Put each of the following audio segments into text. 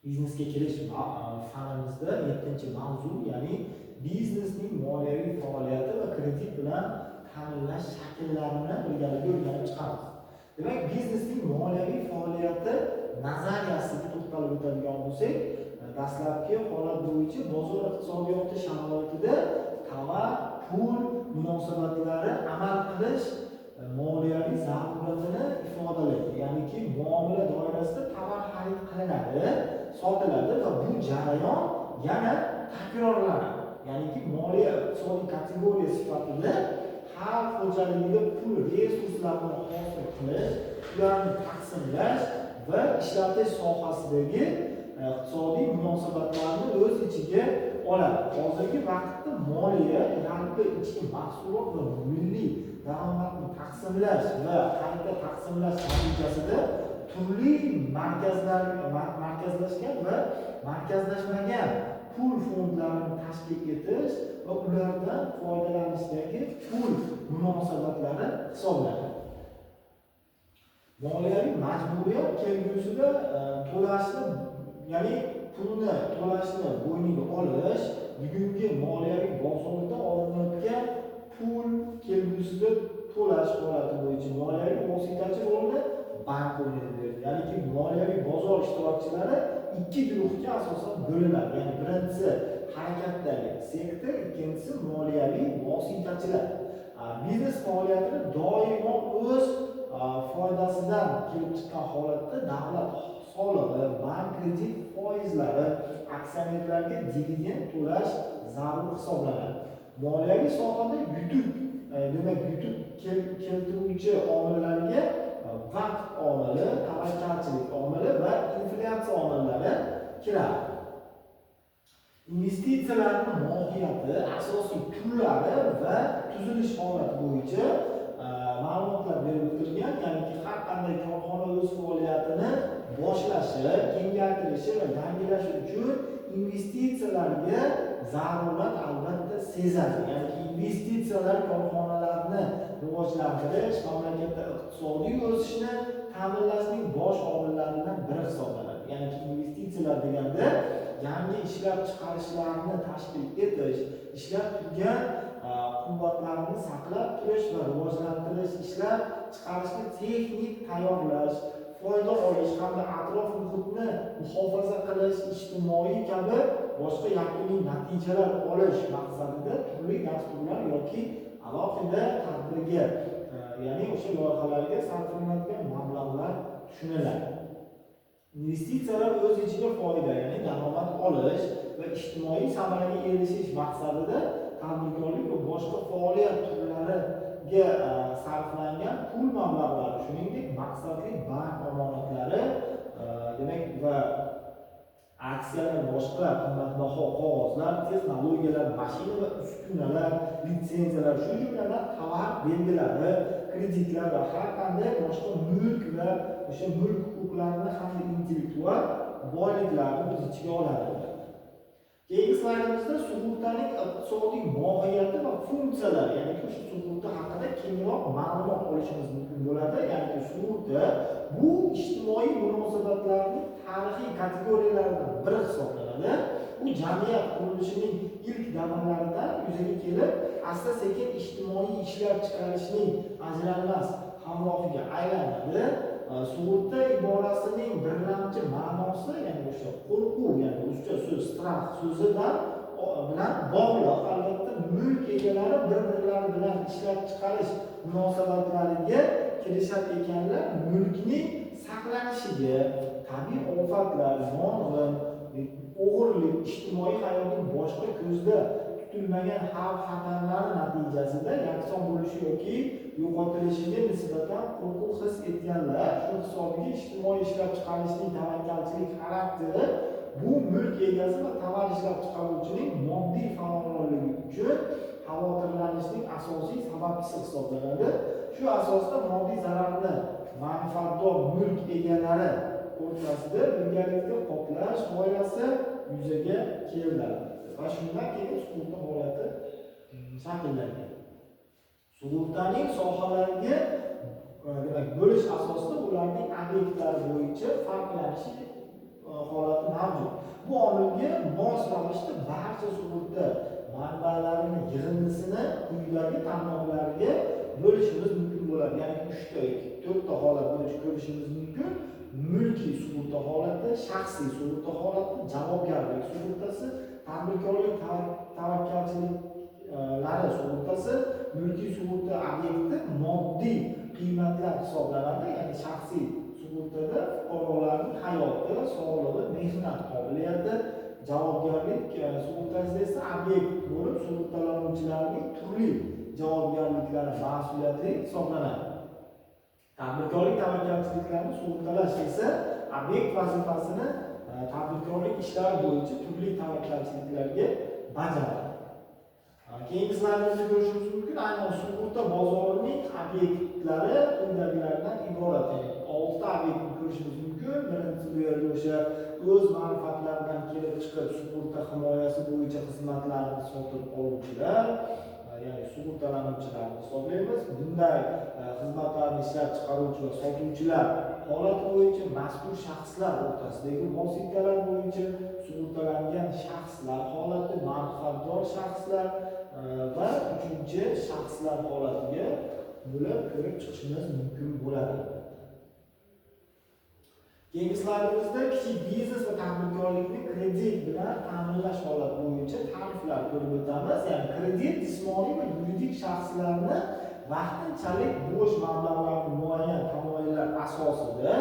Biznesga kirish fanimizda 7-mavzu, ya'ni biznesning moliyaviy faoliyati va kredit bilan ta'minlash shakllarini birgalikda o'rganib chiqamiz. Demak, biznesning moliyaviy faoliyati nazariyasiga to'xtalib o'tadigan bo'lsak, dastlabki holat bo'yicha bozor iqtisodiyoti sharoitida tovar pul munosabatlari amal qilish moliyaviy zaruratini ifodalaydi. Ya'niki muomala doirasida tovar xarid qilinadi, sotiladi va bu jarayon yana takrorlanadi. Ya'niki moliya iqtisodiy kategoriya sifatida xalq xo'jaligida pul resurslarini hosil qilish, ularni taqsimlash va ishlatish sohasidagi iqtisodiy munosabatlarni o'z ichiga oladi. Hozirgi vaqtda moliya yalpi ichki mahsulot va milliy daromadni taqsimlash va qayta taqsimlash natijasida turli markazlashgan va markazlashmagan pul fondlarini tashkil etish va ulardan foydalanishdagi pul munosabatlari hisoblanadi. Moliyaviy majburiyat kelgusida to'lashni, ya'ni pulni to'lashni bo'yniga olish, bugungi moliyaviy bozorda olinayotgan pul kelgusida to'lash holati bo'yicha moliyaviy vositachi rolini bank o'ynaydi. Ya'niki moliyaviy bozor ishtirokchilari ikki guruhga asosan bo'linadi. Ya'ni birinchisi harakatdagi sektor, ikkinchisi moliyaviy vositachilar. Biznes faoliyatini doimo o'z foydasidan kelib chiqqan holatda davlat solig'i, bank kredit foizlari, aksionerlarga dividend to'lash zarur hisoblanadi. Moliyaviy sohada yutuq, demak yutuq keltiruvchi omillarga vaqt omili, tavakkalchilik omili va inflyatsiya omillari kiradi. Investitsiyalarning mohiyati, asosiy turlari va tuzilish holati bo'yicha ma'lumotlar berib o'tilgan. Ya'niki har qanday korxona o'z faoliyatini boshlashi, kengaytirishi va yangilashi uchun investitsiyalarga zarurat albatta sezadi. Ya'niki investitsiyalar korxonalarni rivojlantirish, mamlakatda iqtisodiy o'sishni ta'minlashning bosh omillaridan biri hisoblanadi. Ya'niki investitsiyalar deganda yangi ishlab chiqarishlarni tashkil etish, ishlab turgan quvvatlarni saqlab turish va rivojlantirish, ishlab chiqarishni texnik tayyorlash, foyda olish hamda atrof muhitni muhofaza qilish, ijtimoiy kabi boshqa yakuniy natijalar olish maqsadida turli dasturlar yoki alohida tadbirga, ya'ni o'sha loyihalarga sarflanadigan mablag'lar tushuniladi. Investitsiyalar o'z ichiga foyda, ya'ni daromad olish va ijtimoiy samaraga erishish maqsadida tadbirkorlik va boshqa faoliyat turlariga sarflangan pul mablag'lari, shuningdek maqsadli bank omonatlari, demak va aksiyalar, boshqa qimmatbaho qog'ozlar, texnologiyalar, mashina va uskunalar, litsenziyalar, shu jumladan tovar belgilari, kreditlar va har qanday boshqa mulk va o'sha mulk huquqlarini hamda intellektual boyliklarni o'z ichiga oladi. Keyingi slaydimizda sug'urtaning iqtisodiy mohiyati va funksiyalari, ya'ni o'sha sug'urta haqida kengroq ma'lumot olishimiz mumkin bo'ladi. Ya'ni sug'urta bu ijtimoiy munosabatlarning tarixiy kategoriyalaridan biri hisoblanadi. U jamiyat qurilishining ilk davrlaridan yuzaga kelib, asta-sekin ijtimoiy ishlab chiqarishning ajralmas hamrohiga aylanadi. Sug'urta iborasining birlamchi ma'nosi, ya'ni o'sha qo'rquv, ya'ni ruscha so'z strah so'zidan bilan bog'liq. Albatta mulk egalari bir-birlari bilan ishlab chiqarish munosabatlariga kirishar ekanlar, mulkning saqlanishiga, tabiiy ofatlar, yong'in, o'g'irlik, ijtimoiy hayotning boshqa ko'zda tutilmagan xavf-xatarlari natijasida yakson bo'lishi yoki yo'qotilishiga nisbatan qo'rquv his etganlar, shu hisobiga ijtimoiy ishlab chiqarishning tavakkalchilik xarakteri bu mulk egasi va tovar ishlab chiqaruvchining moddiy farovonligi uchun xavotirlanishning asosiy sababchisi hisoblanadi. Shu asosda moddiy zararni manfaatdor mulk egalari o'rtasida birgalikda qoplash g'oyasi yuzaga keldi va shundan keyin sug'urta holati shakllangan. Sug'urtaning sohalariga demak bo'lish asosida ularning obyektlari bo'yicha farqlanishi holati mavjud. Bu omilga mos ravishda barcha sug'urta manbalarining yig'indisini quyidagi tarmoqlarga bo'lishimiz mumkin bo'ladi. Ya'ni 3 ta yoki 4 ta holat bo'yicha ko'rishimiz mumkin. Mulkiy sug'urta holati, shaxsiy sug'urta holati, javobgarlik sug'urtasi, tadbirkorlik tavakkalchiliklari sug'urtasi. Mulkiy sug'urta obyekti moddiy qiymatlar hisoblanadi, ya'ni shaxsiy sug'urtada fuqarolarning hayoti, sog'lig'i, mehnat qobiliyati, javobgarlik sug'urtasida esa obyekt bo'lib sug'urtalanuvchilarning turli javobgarliklari mas'uliyatli hisoblanadi. Tadbirkorlik tavakkalchiliklarini sug'urtalash esa obyekt vazifasini tadbirkorlik ishlari bo'yicha turli tavakkalchiliklarga bajaradi. Keyingi slaydimizda ko'rishimiz mumkin, aynan sug'urta bozorining obyektlari quyidagilardan iborat. Ya'ni 6 ta obyektni ko'rishimiz mumkin. Birinchisi bu yerda o'sha o'z manfaatlaridan kelib chiqib sug'urta himoyasi bo'yicha xizmatlarni sotib oluvchilar, ya'ni sug'urtalanuvchilarni hisoblaymiz. Bunday xizmatlarni ishlab chiqaruvchi va sotuvchilar holati bo'yicha mazkur shaxslar o'rtasidagi vositalar bo'yicha sug'urtalangan shaxslar holati, manfaatdor shaxslar va uchinchi shaxslar holatiga bo'lib ko'rib chiqishimiz mumkin bo'ladi. Keyingi slaydimizda kichik biznes va tadbirkorlikni kredit bilan ta'minlash holati bo'yicha ta'riflar ko'rib o'tamiz. Ya'ni kredit jismoniy va yuridik shaxslarni vaqtinchalik bo'sh mablag'larni muayyan tamoyillar asosida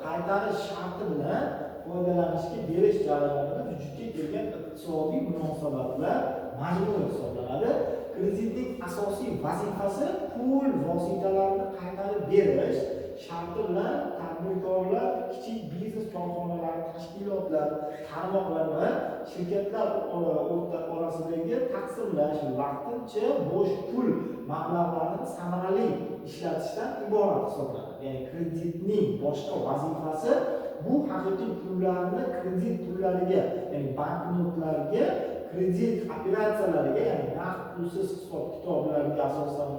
qaytarish sharti bilan foydalanishga berish jarayonida vujudga kelgan iqtisodiy munosabatlar majmui hisoblanadi. Kreditning asosiy vazifasi pul vositalarini qaytarib berish sharti bilan tadbirkorlar, kichik biznes korxonalari, tashkilotlar, tarmoqlar va shirkatlar orasidagi taqsimlash vaqtincha bo'sh pul mablag'larini samarali ishlatishdan iborat hisoblanadi. Ya'ni kreditning boshqa vazifasi bu haqiqiy pullarni kredit pullariga, ya'ni banknotlarga, kredit operatsiyalariga, ya'ni naqd pulsiz hisob-kitoblarga asosan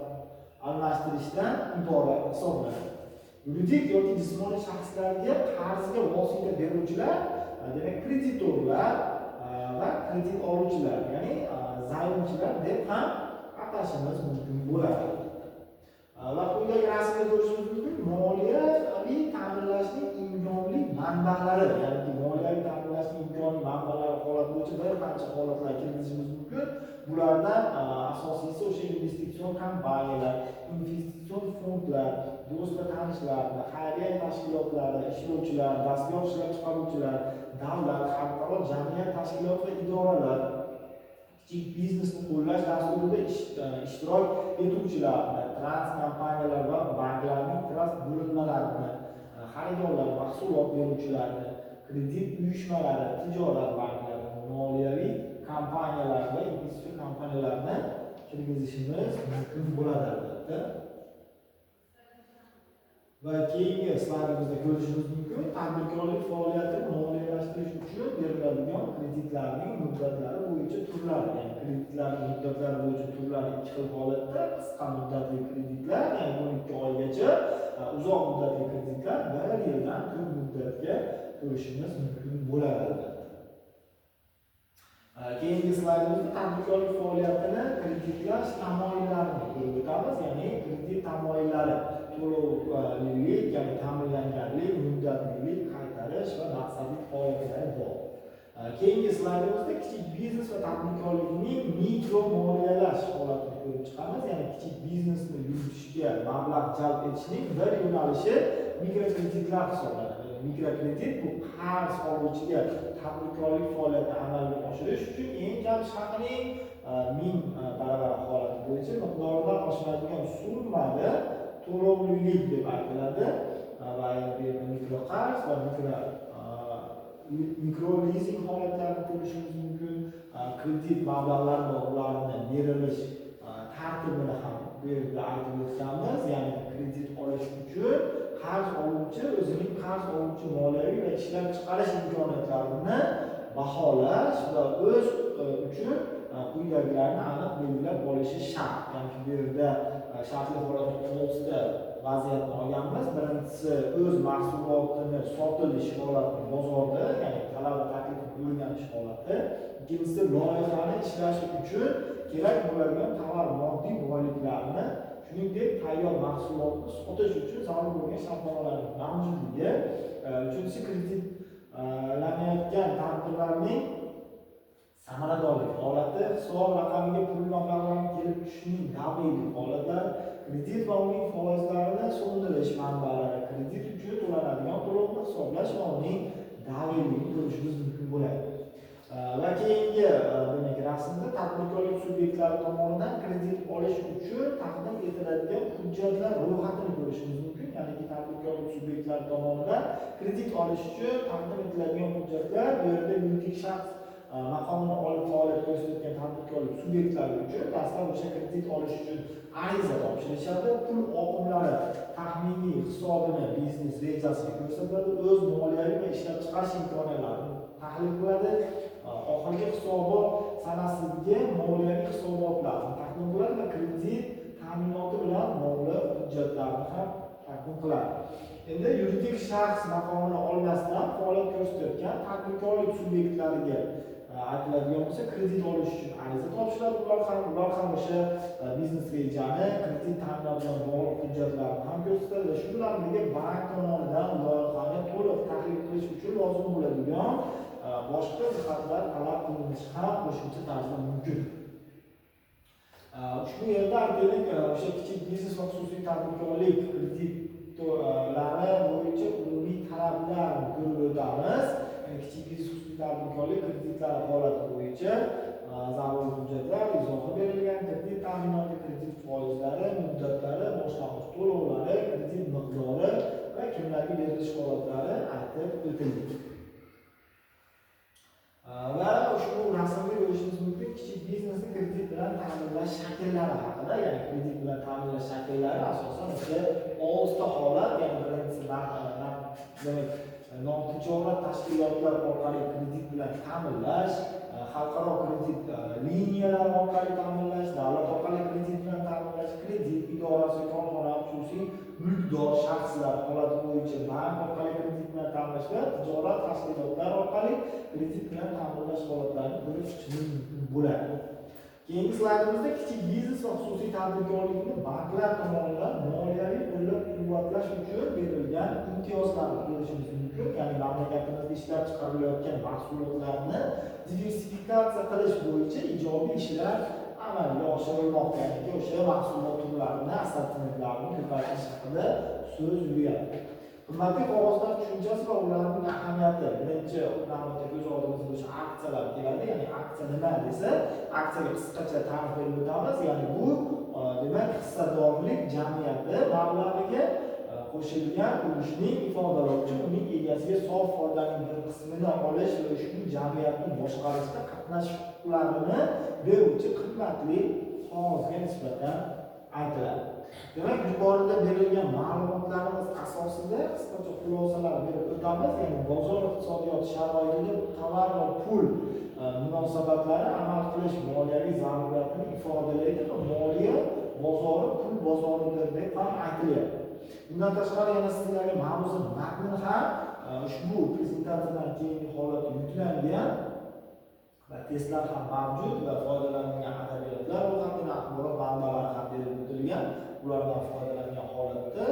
almashtirishdan iborat hisoblanadi. Yuridik yoki jismoniy shaxslarga qarzga vosita beruvchilar, demak kreditorlar va kredit oluvchilar, ya'ni zayomchilar deb ham atashimiz mumkin bo'ladi. Va quyidagi rasmda ko'rishimiz mumkin moliyaviy ta'minlashning imkonli manbalari, ya'ni moliyaviy ta'minlashning imkonli manbalari holati bo'yicha bir qancha holatlar kirgizishimiz mumkin. Bulardan asosiysi o'sha investitsion kompaniyalar, investitsion fondlar, do'st va tanishlarni, xayriya tashkilotlari, ishlovchilar, dastgoh ishlab chiqaruvchilar, davlat, xalqaro jamiyat tashkilot va idoralar, kichik biznesni qo'llash dasturida ishtirok etuvchilarni, trans kompaniyalar va banklarning trans bo'linmalarini, xaridorlar, mahsulot beruvchilarni, kredit uyushmalari, tijorat banklari, moliyaviy kompaniyalar va investitsion kompaniyalarni kirgizishimiz mumkin bo'ladi albatta. Va keyingi slaydimizda ko'rishimiz mumkin tadbirkorlik faoliyatini moliyalashtirish uchun beriladigan kreditlarning muddatlari bo'yicha turlari, ya'ni kreditlarning muddatlari bo'yicha turlari ikki xil holatda: qisqa muddatli kreditlar, ya'ni 12 oygacha, uzoq muddatli kreditlar 1 yildan ko'p muddatga ko'rishimiz mumkin bo'ladi albatta. Keyingi slaydimizda tadbirkorlik faoliyatini kreditlash tamoyillarini ko'rib o'tamiz, ya'ni kredit tamoyillari to'lovlilik, ya'ni ta'minlanganlik, muddatlilik, qaytarish va maqsadli holatlari bor. Keyingi slaydimizda kichik biznes va tadbirkorlikning mikro moliyalash holatini ko'rib chiqamiz, ya'ni kichik biznesni yuritishga mablag' jalb etishning bir yo'nalishi mikrokreditlar hisoblanadi. Mikrokredit bu qarz oluvchiga tadbirkorlik faoliyatini amalga oshirish uchun eng kam ish haqining 1000 barobar holati bo'yicha miqdoridan oshmaydigan summada to'lovlilik deb aytiladi. Va bu yerda mikroqarz va mikro lizing holatlarini ko'rishimiz mumkin. Kredit mablag'lari va ularni berilish tartibini ham bu yerda aytib o'tganmiz, ya'ni kredit olish uchun qarz oluvchi o'zining qarz oluvchi moliyaviy va ishlab chiqarish imkoniyatlarini baholash va o'z uchun quyidagilarni aniq belgilab olishi shart. Ya'ni bu yerda shartli holat 6ta vaziyatni olganmiz. Birinchisi o'z mahsulotini sotilish holatini bozorda, ya'ni talab va taklifni o'rganish qilish holati. Ikkinchisi, loyihani ishlashi uchun kerak bo'ladigan tovar moddiy boyliklarni, shuningdek tayyor mahsulotni sotish uchun zarur bo'lgan shartnomalarning mavjudligi. Uchinchisi, kreditlanayotgan tadbirlarning samaradorlik holati, hisob raqamiga pul mablag'larining kelib tushishining davriylik holatlari, kredit va uning foizlarini so'ndirish manbalari, kredit uchun to'lanadigan to'lovni hisoblash va uning davriyligini ko'rishimiz mumkin bo'ladi. Va keyingi demak rasmda tadbirkorlik subyektlari tomonidan kredit olish uchun taqdim etiladigan hujjatlar ro'yxatini ko'rishimiz mumkin. Ya'ni tadbirkorlik subyektlari tomonidan kredit olish uchun taqdim etiladigan hujjatlar bu yerda yuridik shaxs maqomini olib faoliyat ko'rsatayotgan tadbirkorlik subyektlari uchun dastlab o'sha kredit olish uchun ariza topshirishadi, pul oqimlari taxminiy hisobini, biznes rejasini ko'rsatadi, o'z moliyaviy va ishlab chiqarish imkoniyatlarini tahlil qiladi, oxirgi hisobot sanasiga moliyaviy hisobotlarni taqdim qiladi va kredit ta'minoti bilan bog'liq hujjatlarni ham taqdim qiladi. Endi yuridik shaxs maqomini olmasdan faoliyat ko'rsatayotgan tadbirkorlik subyektlariga aytiladigan bo'lsa, kredit olish uchun ariza topshiradi. Ular ham o'sha biznes rejani, kredit ta'minoti bilan bog'liq hujjatlarni ham ko'rsatadi va shu bilan birga bank tomonidan loyihani to'liq tahlil qilish uchun lozim bo'ladigan boshqa jihatlar talab qilinishi ham qo'shimcha tarzda mumkin. Ushbu yerda aytaylik, o'sha kichik biznes va xususiy tadbirkorlik kreditlari bo'yicha umumiy talablarni ko'rib o'tamiz. Kichik biznes xususiy tadbirkorlik kreditlari holati bo'yicha zarur hujjatlar izohi berilgan, kredit ta'minoti, kredit foizlari, muddatlari, boshlang'ich to'lovlari, kredit miqdori va kimlarga berilish holatlari aytib o'tildi. Va ushbu rasmda ko'rishimiz mumkin kichik biznesni kredit bilan ta'minlash shakllari haqida, ya'ni kredit bilan ta'minlash shakllari asosan o'sha oltita holat, ya'ni birinchisi demak notijorat tashkilotlar orqali kredit bilan ta'minlash, xalqaro kredit liniyalari orqali ta'minlash, davlat orqali kredit bilan ta'minlash, kredit idorasi, korxona, xususiy mulkdor shaxslar holati bo'yicha bank orqali kredit bilan ta'minlash va tijorat tashkilotlari orqali kredit bilan ta'minlash holatlarini ko'rib chiqishimiz mumkin bo'ladi. Keyingi slaydimizda kichik biznes va xususiy tadbirkorlikni banklar tomonidan moliyaviy qo'llab-quvvatlash uchun berilgan imtiyozlarni ko'rishimiz mumkin. Ya'ni mamlakatimizda ishlab chiqarilayotgan mahsulotlarni diversifikatsiya qilish bo'yicha ijobiy ishlar amalga oshirilmoqda. Ya'ni o'sha mahsulot turlarini, assortimentlarini ko'paytirish haqida so'z yuryapti. Qimmatli qog'ozlar tushunchasi va ularning ahamiyati. Birinchi navbatda ko'z oldimizga o'sha aksiyalar keladi. Ya'ni aksiya nima desa, aksiyaga qisqacha ta'rif berib o'tamiz. Ya'ni bu demak hissadorlik jamiyati mablag'iga qo'shilgan ulushning ifodalovchi uning egasiga sof foydaning bir qismini olish va ushbu jamiyatni boshqarishda qatnashish huquqlarini beruvchi qimmatli qog'ozga nisbatan aytiladi. Demak, yuqorida berilgan ma'lumotlarimiz asosida qisqacha xulosalar berib o'tamiz. Ya'ni bozor iqtisodiyoti sharoitida tovar va pul munosabatlari amal qilish moliyaviy zaruriyatini ifodalaydi va moliya bozori pul bozoridir deb ham aytilyapti. Bundan tashqari yana sizlarga ma'ruza matni ham ushbu prezentatsiyadan keyingi holatda yuklangan va testlar ham mavjud va foydalanilgan adabiyotlar ro'yxatini, axborot manbalari ham berib o'tilgan. Ulardan foydalangan holatda